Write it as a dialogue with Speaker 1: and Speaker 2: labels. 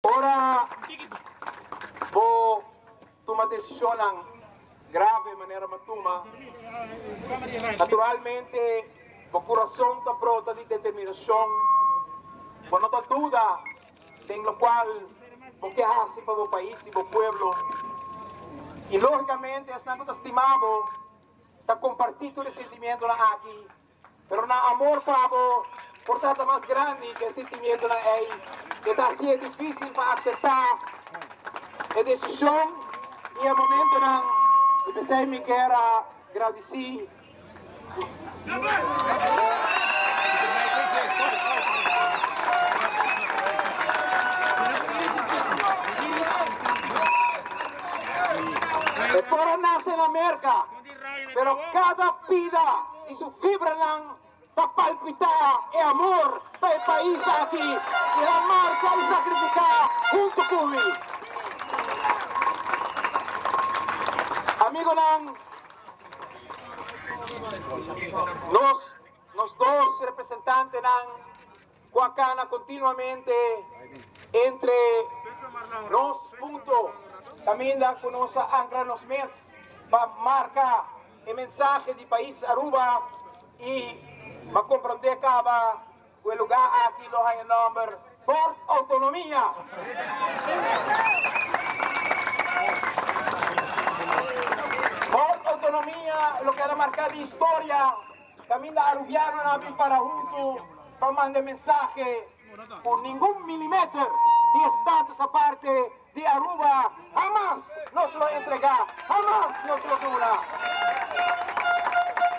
Speaker 1: Ora bo tuma desishonnan grave manera mi a tuma, naturalmente bo kurason ta brota di determinashon, bo no ta duda den lokual bo ke hasi pa bo pais i bo pueblo, i lógikamente esnan ku ta stima bo ta kompartí tur e sentimientonan aki. Pero nan amor pa bo por ta ta mas grandi ku e sentimientonan ei. E ta hasié difísil pa akseptá e desishon i e momentonan, i p'esei mi kier a gradisí. E por a nase na Merka, pero kada pida di su fibranan ta palpitá e amor pa e pais aki i el a marcha i sakrifiká huntu ku mi. Amigonan, nos nos dos representantenan ku a kana kontinuamente entre nos punto kaminda ku nos a ankra nos mes pa marka e mensahe di pais Aruba y m'a comprende caba cu e lugar aki lo haya nomber Fort Autonomia. Fort Autonomia lo keda marca di historia caminda Arubianonan a bin para hunto pa manda e mensahe cu ningun milimeter di e status aparte Di Aruba hamas nos lo entrega, hamas nos lo duna.